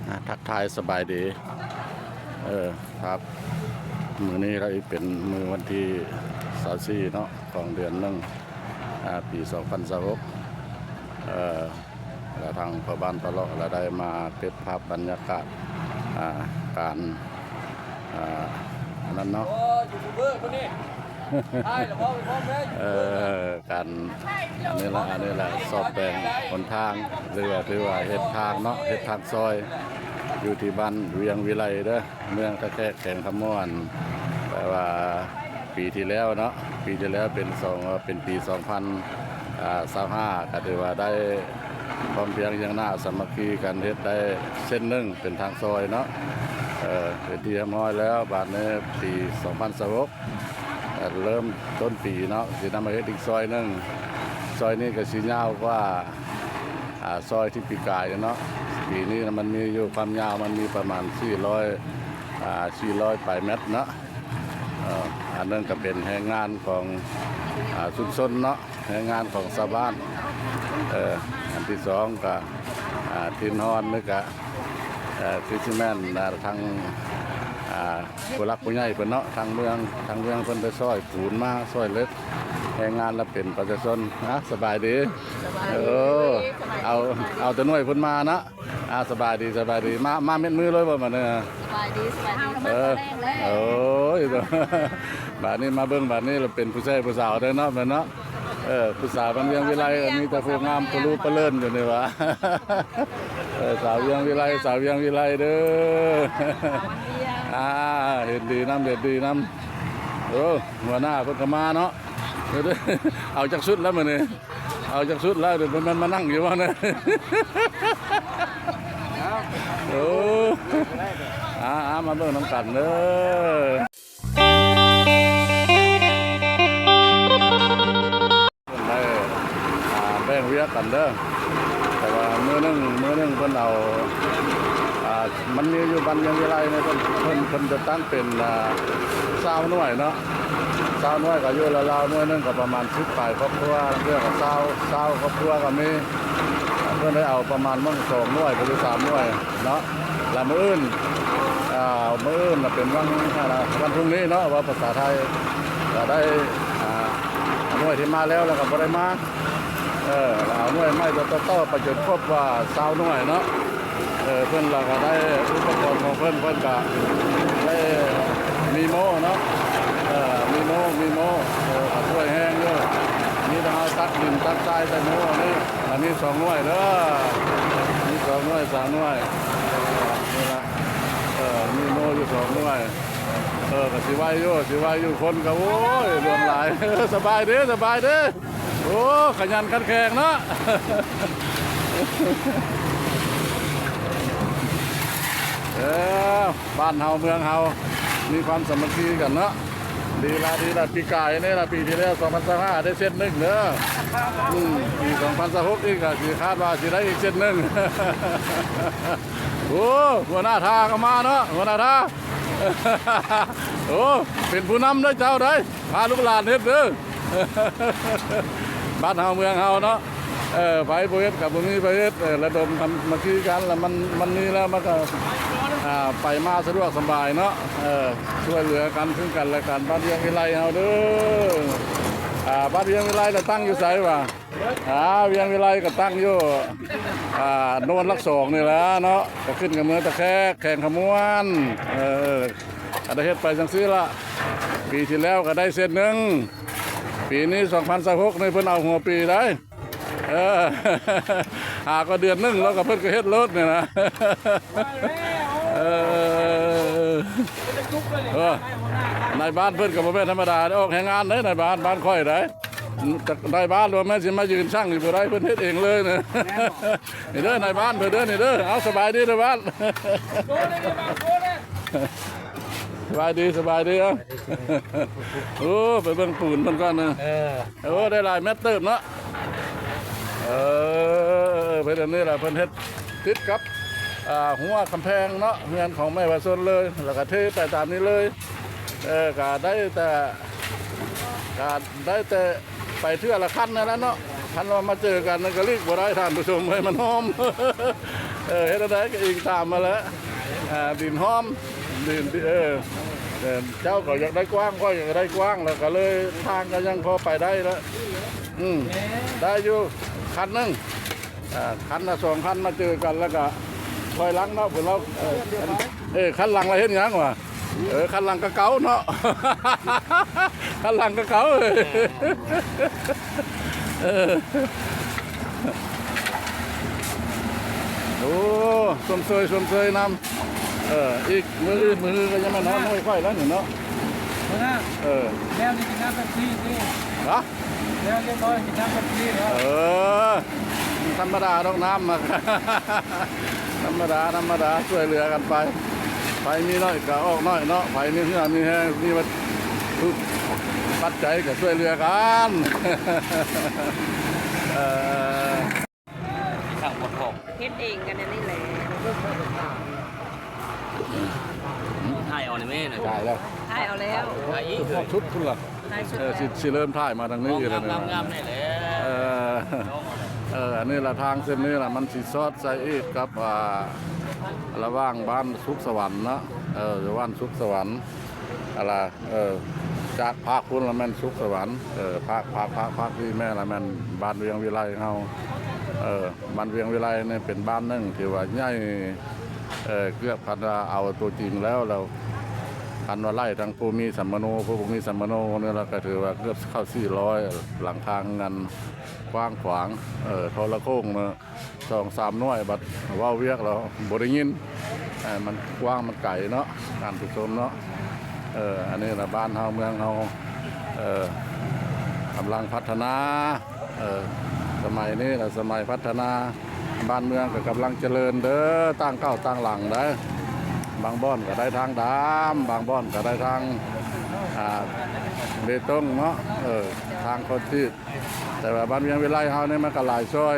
ອ່າ ທັກທາຍສະບາຍດີ ເອີ ຄັບ ມື້ນີ້ລະອີກເປັນມື້ວັນທີຊາວສີ່ເນາະ ຂອງເດືອນໜຶ່ງ ອ່າ ປີສອງພັນຊາວຫົກ ເອີ ລະທາງພໍ່ບ້ານປະເລາະລະໄດ້ມາເກັບພາບບັນຍາກາດ ອ່າ ການ ອ່າ ອັນນັ້ນເນາະ ເອີ ການ ອັນນີ້ລະ ອັນນີ້ລະ ຊອບແປງຫົນທາງ ຫຼືວ່າ ຖືວ່າເຮັດທາງເນາະ ເຮັດທາງຊອຍ ຢູ່ທີ່ບ້ານວຽງວິໄລເດີ ເມືອງທ່າແຂກ ແຂວງຄຳມ່ວນ ແຕ່ວ່າປີທີ່ແລ້ວເນາະ ປີທີ່ແລ້ວເປັນສອງ ເປັນປີສອງພັນຊາວຫ້າ ກໍຖືວ່າໄດ້ພ້ອມພຽງຫຍັງໜ້າສາມັກຄີກັນ ເຮັດໄດ້ເສັ້ນໜຶ່ງເປັນທາງຊອຍເນາະ ເປັນທີ່ຮຽບຮ້ອຍແລ້ວ ບາດນີ້ປີສອງພັນຊາວຫົກ ເລີ່ມຕົ້ນປີເນາະ ຊິນຳມາເຮັດອີກຊອຍໜຶ່ງ ຊອຍນີ້ກໍຊິຍາວກວ່າ ອ່າ ຊອຍທີ່ປີກາຍເນາະ ປີນີ້ນະມັນມີຢູ່ ຄວາມຍາວມັນມີປະມານສີ່ຮ້ອຍ ອ່າ ສີ່ຮ້ອຍປາຍແມັດເນາະ ເອີ ອັນນັ້ນກໍເປັນແຮງງານຂອງ ອ່າ ຊຸມຊົນເນາະ ແຮງງານຂອງຊາວບ້ານ ເອີ ອັນທີສອງກໍ ອ່າ ຖິ່ນຮອນນີ້ກໍ ເອີ ຄືຊິແມ່ນ ອ່າ ທາງ ອ່າ ຜູ້ຫຼັກຜູ້ໃຫຍ່ເພິ່ນເນາະ ທາງເມືອງ ທາງເມືອງເພິ່ນໄປຊ່ອຍປູນມາ ຊ່ອຍເຫຼັກ ແຮງງານລະເປັນປະຊາຊົນ ອ່າ ສະບາຍດີ ສະບາຍດີ ເອີ ສະບາຍດີ ເອົາ ສະບາຍດີ ເອົາແຕ່ໜ່ວຍເພິ່ນມາເນາະ ອ່າ ສະບາຍດີ ສະບາຍດີ ມາ ມາເມັດມື້ເລີຍບໍ່ບັດນີ້ ສະບາຍດີ ສະບາຍດີ ເອີ ໂອ້ຍ ບາດນີ້ມາເບິ່ງ ບາດນີ້ລະເປັນຜູ້ຊາຍຜູ້ສາວເດີເນາະ ແມ່ນເນາະ ເອີ ຜູ້ສາວບ້ານວຽງວິໄລ ມີແຕ່ຜູ້ງາມ ປະລູປະເລີນຢູ່ນີ້ຫວາ ເອີ ສາວວຽງວິໄລ ສາວວຽງວິໄລເດີ ອ່າ ເຫັນດີນຳ ເຫັນດີນຳ ໂອ້ ຫົວໜ້າເພິ່ນກໍມາເນາະ ເອົາຈັກຊຸດແລ້ວມື້ນີ້ ເອົາຈັກຊຸດແລ້ວ ເດີ ເພິ່ນແມ່ນມານັ່ງຢູ່ບໍ່ນີ້ ໂອ້ ອ່າ ມາເບິ່ງນຳກັນເດີ ໄດ້ ອ່າ ແບ່ງວຽກກັນເດີ ແຕ່ວ່າມື້ໜຶ່ງ ມື້ໜຶ່ງເພິ່ນເອົາ ອ່າ ມັນມີຢູ່ບ້ານວຽງວິໄລນີ້ ເພິ່ນ ເພິ່ນ ເພິ່ນຈະຕັ້ງເປັນ ອ່າ ຊາວໜ່ວຍເນາະ ຊາວໜ່ວຍກໍຢູ່ລາວໆ ໜ່ວຍໜຶ່ງກໍປະມານສິບປາຍຄອບຄົວ ລາງເທື່ອກໍຊາວ ຊາວຄອບຄົວກໍມີ ເພິ່ນໄດ້ເອົາປະມານໝົດສອງໜ່ວຍ ຫຼື ສາມໜ່ວຍເນາະ ລະມື້ອື່ນ ອ່າ ມື້ອື່ນລະເປັນວັນ ອ່າ ວັນພລຸ່ງນີ້ເນາະ ເວົ້າພາສາໄທ ກໍໄດ້ ອ່າ ໜ່ວຍທີ່ມາແລ້ວ ລະກໍບໍ່ໄດ້ມາ ເອີ ລະເອົາໜ່ວຍໃໝ່ຕໍ່ໆ ໄປຈົນຄົບວ່າຊາວໜ່ວຍເນາະ ເອີ ເພິ່ນລະກໍໄດ້ອຸປະກອນຂອງເພິ່ນ ເພິ່ນກະໄດ້ມີໂມ້ເນາະ ເອີ ມີໂມ້ ມີໂມ້ ເອີ ກໍຊ່ວຍແຮງຢູ່ ມີແຕ່ເຮົາຕັກດິນຕັກຊາຍໃສ່ໂມ້ນີ້ ອັນນີ້ສອງໜ່ວຍເດີ ມີສອງໜ່ວຍ ສາມໜ່ວຍ ເອີ ນີ້ລະ ເອີ ມີໂມ້ຢູ່ສອງໜ່ວຍ ເອີ ກໍຊິໄວຢູ່ ຊິໄວຢູ່ ຄົນກໍ ໂອ້ຍ ຫຼວງຫຼາຍ ເອີ ສະບາຍເດີ ສະບາຍເດີ ໂອ້ ຂະຫຍັນຂັນແຂງເນາະ ເອີ ບ້ານເຮົາເມືອງເຮົາ ມີຄວາມສາມັກຄີກັນເນາະ ດີລະ ດີລະ ປີກາຍນີ້ລະ ປີທີ່ແລ້ວ ສອງພັນຊາວຫ້າ ໄດ້ເສັ້ນໜຶ່ງເດີ ອືມ ປີສອງພັນຊາວຫົກ ນີ້ກໍຊິຄາດວ່າຊິໄດ້ອີກເສັ້ນໜຶ່ງ ໂອ້ ຫົວໜ້າທ່າກໍມາເນາະ ຫົວໜ້າທ່າ ໂອ້ ເປັນຜູ້ນຳເດີເຈົ້າເດີ ພາລູກຫຼານເຮັດເດີ ບ້ານເຮົາເມືອງເຮົາເນາະ ເອີ ໃຜບໍ່ເຮັດກໍບໍ່ມີໃຜເຮັດ ເອີ ລະດົມສາມັກຄີກັນ ລະມັນ ມັນມີແລ້ວມັນກໍ ອ່າ ໄປມາສະດວກສະບາຍເນາະ ເອີ ຊ່ວຍເຫຼືອກັນ ຊຶ່ງກັນແລະກັນ ບ້ານວຽງວິໄລເຮົາເດີ ອ່າ ບ້ານວຽງວິໄລລະຕັ້ງຢູ່ໃສຫວາ? ອ່າ ວຽງວິໄລກໍຕັ້ງຢູ່ ອ່າ ໂນນຫຼັກສອງນີ້ແຫຼະເນາະ ກໍຂຶ້ນກັບເມືອງທ່າແຂກ ແຂວງຄຳມ່ວນ ເອີ ກໍໄດ້ເຮັດໄປຈັ່ງຊີ້ລະ ປີທີ່ແລ້ວກໍໄດ້ເສັ້ນໜຶ່ງ ປີນີ້ສອງພັນຊາວຫົກນີ້ເພິ່ນເອົາຫົວປີໄດ໋ ເອີ ຫາກໍເດືອນໜຶ່ງແລ້ວກໍເພິ່ນກໍເຮັດໂລດນີ້ນະ ເອີ ເອີ ນາຍບ້ານເພິ່ນກໍບໍ່ແມ່ນທຳມະດາ ອອກແຮງງານເດ້ ນາຍບ້ານ ບ້ານຂ້ອຍໄດ໋ ນາຍບ້ານວ່າແມ່ນຊິມາຢືນຊັ່ງຢູ່ບໍ່ໄດ້ ເພິ່ນເຮັດເອງເລີຍນະ ນີ້ເດີ ນາຍບ້ານເພິ່ນເດີ ນີ້ເດີ ເອົາ ສະບາຍດີນາຍບ້ານ ສະບາຍດີ ສະບາຍດີ ເອົ້າ ໂອ້ ໄປເບິ່ງປູນເພິ່ນກ່ອນນະ ເອີ ໂອ້ ໄດ້ຫຼາຍແມັດເຕີບເນາະ ເອີ ເພິ່ນອັນນີ້ລະ ເພິ່ນເຮັດຕິດກັບ ອ່າ ຮົ້ວກຳແພງເນາະ ເຮືອນຂອງແມ່ປະຊາຊົນເລີຍ ແລ້ວກະເທໄປຕາມນີ້ເລີຍ ເອີ ກະໄດ້ແຕ່ ກະໄດ້ແຕ່ໄປເທື່ອລະຄັນນັ້ນແຫຼະເນາະ ຄັນວ່າມາເຈີກັນນັ້ນກະຫຼີກບໍ່ໄດ້ ທ່ານຜູ້ຊົມເອີຍ ມັນຫອມ ເອີ ເຮັດແນວໃດກໍອີງຕາມມາແຫຼະ ອ່າ ດິນຫອມ ດິນ ເອີ ເອີ ເຈົ້າກໍຢາກໄດ້ກວ້າງ ຂ້ອຍກໍຢາກໄດ້ກວ້າງ ແລ້ວກໍເລີຍທາງກໍຍັງພໍໄປໄດ້ລະ ອືມ ໄດ້ຢູ່ ຄັນໜຶ່ງ ອ່າ ຄັນລະສອງຄັນມາເຈີກັນ ແລ້ວກໍຖອຍຫຼັງເນາະ ເພິ່ນເວົ້າ ເອີ ເອີ ຄັນຫຼັງລະເຮັດຫຍັງວະ? ເອີ ຄັນຫຼັງກະເກົ່າເນາະ ຄັນຫຼັງກະເກົ່າ ເອີ ໂອ້ ຊົມເຊີຍ ຊົມເຊີຍນຳ ເອີ ອີກມື້ອື່ນມື້ຮືກໍຍັງມານອນຫ້ວຍຂ້ອຍແລ້ວນີ້ເນາະ ຫົວໜ້າ ເອີ ແລ້ວນີ້ກິນນ້ຳແປັບຊີຕິ ຮະ? ແລ້ວຮຽບຮ້ອຍກິນນ້ຳແປັບຊີເນາະ ເອີ ທຳມະດາດອກນ້ຳ ທຳມະດາ ທຳມະດາ ຊ່ວຍເຫຼືອກັນໄປ ໃຜມີໜ້ອຍກໍອອກໜ້ອຍເນາະ ໃຜມີເຫື່ອມີແຮງ ມີວັດຖຸປັດໄຈກໍຊ່ວຍເຫຼືອກັນ ເອີ ເຮັດເອງກັນອັນນີ້ແຫຼະ ຖ່າຍເອົານີ້ແມ່ນະ ຖ່າຍແລ້ວ ຖ່າຍເອົາແລ້ວ ຖ່າຍອີກ ຮອດສຸດພຸ້ນລະ ເອີ ຊິ ຊິເລີ່ມຖ່າຍມາທາງນີ້ອີກແລ້ວ ງາມໆ ນີ້ແຫຼະ ເອີ ເອີ ອັນນີ້ລະ ທາງເສັ້ນນີ້ລະ ມັນຊິສອດໃສ່ອີກກັບ ອ່າ ລະຫວ່າງບ້ານສຸກສະຫວັນເນາະ ເອີ ບ້ານສຸກສະຫວັນ ອາລະ ເອີ ຈາກພາກພຸ້ນລະແມ່ນສຸກສະຫວັນ ເອີ ພາກ ພາກ ພາກ ພາກທີ່ແມ່ນລະແມ່ນບ້ານວຽງວິໄລເຮົາ ເອີ ບ້ານວຽງວິໄລນີ້ເປັນບ້ານໜຶ່ງທີ່ວ່າໃຫຍ່ ເອີ ເກືອບຄັນວ່າເອົາຕົວຈິງແລ້ວ ແລ້ວຄັນວ່າໄລ່ທັງຜູ້ມີສຳມະໂນ ຜູ້ບໍ່ມີສຳມະໂນນີ້ລະ ກໍຖືວ່າເກືອບເຂົ້າສີ່ຮ້ອຍຫຼັງຄາເຮືອນ ກວ້າງຂວາງ ເອີ ໂທລະໂຄ່ງເນາະ ສອງສາມໜ່ວຍ ບັດເວົ້າວຽກແລ້ວບໍ່ໄດ້ຍິນ ເອີ ມັນກວ້າງມັນໄກເນາະ ທ່ານຜູ້ຊົມເນາະ ເອີ ອັນນີ້ລະບ້ານເຮົາເມືອງເຮົາ ເອີ ກຳລັງພັດທະນາ ເອີ ສະໄໝນີ້ລະສະໄໝພັດທະນາ ບ້ານເມືອງກໍກຳລັງຈະເລີນເດີ ຕ່າງເກົ່າຕ່າງຫຼັງໄດ໋ ບາງບ່ອນກໍໄດ້ທາງດຳ ບາງບ່ອນກໍໄດ້ທາງ ອ່າ ເບຕົງເນາະ ເອີ ທາງຄອນກຣີດ ແຕ່ວ່າບ້ານວຽງວິໄລເຮົານີ້ມັນກໍຫຼາຍຊອຍ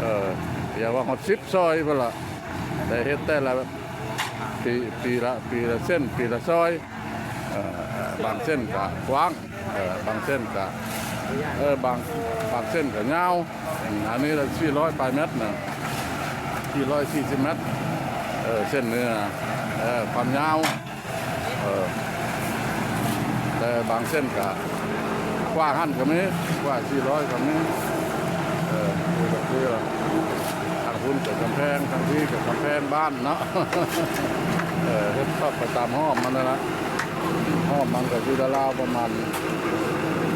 ເອີ ຢ່າວ່າຮອດສິບຊອຍພຸ້ນລະ ແຕ່ເຮັດແຕ່ລະປີ ປີລະ ປີລະເສັ້ນ ປີລະຊອຍ ເອີ ບາງເສັ້ນກະກວ້າງ ເອີ ບາງເສັ້ນກະ ເອີ ບາງ ບາງເສັ້ນກະຍາວ ອັນນີ້ລະສີ່ຮ້ອຍປາຍແມັດນະ ສີ່ຮ້ອຍສີ່ສິບແມັດ ເອີ ເສັ້ນເນື້ອ ເອີ ຄວາມຍາວ ເອີ ແຕ່ບາງເສັ້ນກະກວ່າຫັ້ນກໍມີ ກວ່າສີ່ຮ້ອຍກໍມີ ເອີ ຄື ຄື ທາງພຸ້ນກໍກຳແພງ ທາງພີ້ກໍກຳແພງບ້ານເນາະ ເອີ ເຮັດຊອກໄປຕາມຮອບມັນນັ້ນລະ ຮອບມັນກໍຢູ່ລາວໆປະມານ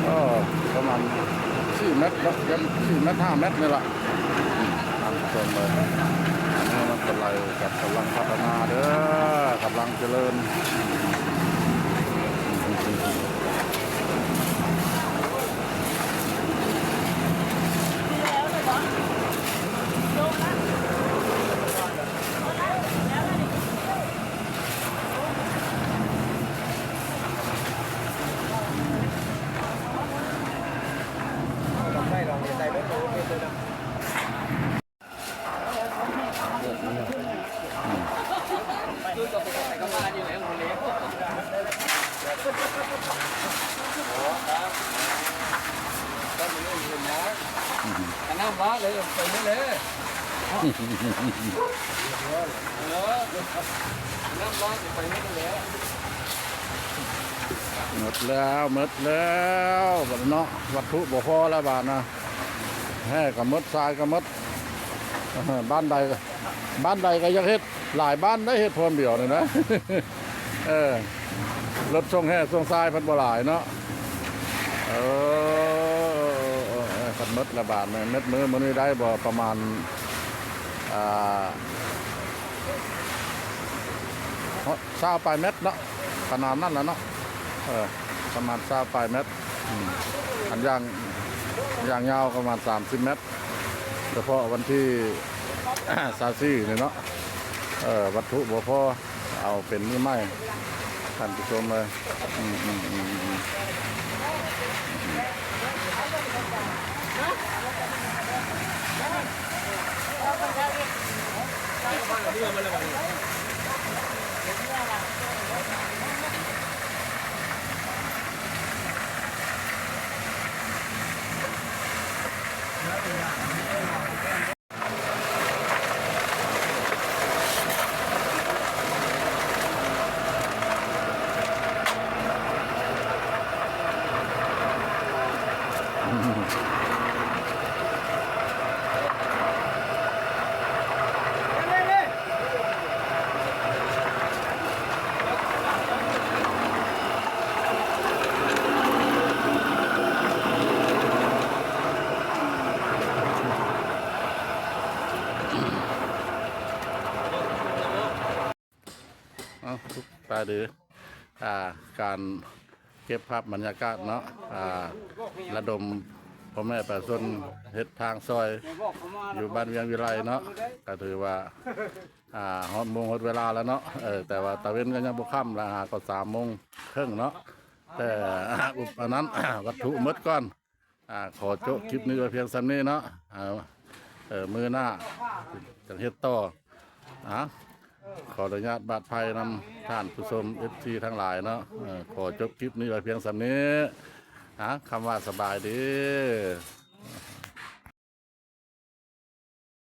ເອີ ປະມານສີ່ແມັດເນາະ ສີ່ແມັດ ຫ້າແມັດນີ້ລະ ອືມ ທ່ານຜູ້ຊົມເອີຍ ອັນນີ້ມັນກໍໄລ່ກັບກຳລັງພັດທະນາເດີ ກຳລັງຈະເລີນ. ນ້ຳວາເລີຍ ໄປໝົດເລີຍ ນ້ຳວາຊິໄປໝົດເລີຍ ໝົດແລ້ວ ໝົດແລ້ວ ບັດເນາະ ວັດຖຸບໍ່ພໍແລ້ວບາດນະ ແຮ່ກໍໝົດ ຊາຍກໍໝົດ ເອີ ບ້ານໃດ ບ້ານໃດກໍຢາກເຮັດ ຫຼາຍບ້ານໄດ້ເຮັດພວມດຽວນີ້ນະ ເອີ ລົດສົ່ງແຮ່ສົ່ງຊາຍເພິ່ນບໍ່ຫຼາຍເນາະ ເອີ ເອີ ເອີ ເອີ ຄັນໝົດລະບາດນີ້ ເມັດມືມື້ນີ້ໄດ້ບໍ່ ປະມານ ອ່າ ຊາວປາຍແມັດເນາະ ຂະໜາດນັ້ນລະເນາະ ເອີ ປະມານຊາວປາຍແມັດ ອືມ ອັນຢ່າງ ຢ່າງຍາວປະມານສາມສິບແມັດ ສະເພາະວັນທີຊາວສີ່ນີ້ເນາະ ເອີ ວັດຖຸບໍ່ພໍ ເອົາເປັນມື້ໃໝ່ ທ່ານຜູ້ຊົມເອີຍ ອືມ ອືມ ອືມ ອືມ. ເ ຕາຍດີ ອ່າ ການເກັບພາບບັນຍາກາດເນາະ ອ່າ ລະດົມພໍ່ແມ່ປະຊາຊົນເຮັດທາງຊ່ອຍຢູ່ບ້ານວຽງວິໄລເນາະ ກໍຖືວ່າ ອ່າ ຮອດໂມງຮອດເວລາແລ້ວເນາະ ເອີ ແຕ່ວ່າຕາເວັນກໍຍັງບໍ່ຄ່ຳລະ ຫາກໍສາມໂມງເຄິ່ງເນາະ ແຕ່ ອຸບ ອັນນັ້ນ ວັດຖຸໝົດກ່ອນ. ອ່າ ຂໍໂຈະຄລິບນີ້ໄວ້ພຽງສ່ຳນີ້ເນາະ ອ່າ ເອີ ມື້ໜ້າຈັ່ງເຮັດຕໍ່ ອ່າ ຂໍອະນຸຍາດບາດໄພນຳທ່ານຜູ້ຊົມ ເອັຟຊີ ທັງຫຼາຍເນາະ ເອີ ຂໍຈົບຄລິບນີ້ໄວ້ພຽງສ່ຳນີ້ ອ່າ ຄຳວ່າສະບາຍດີ.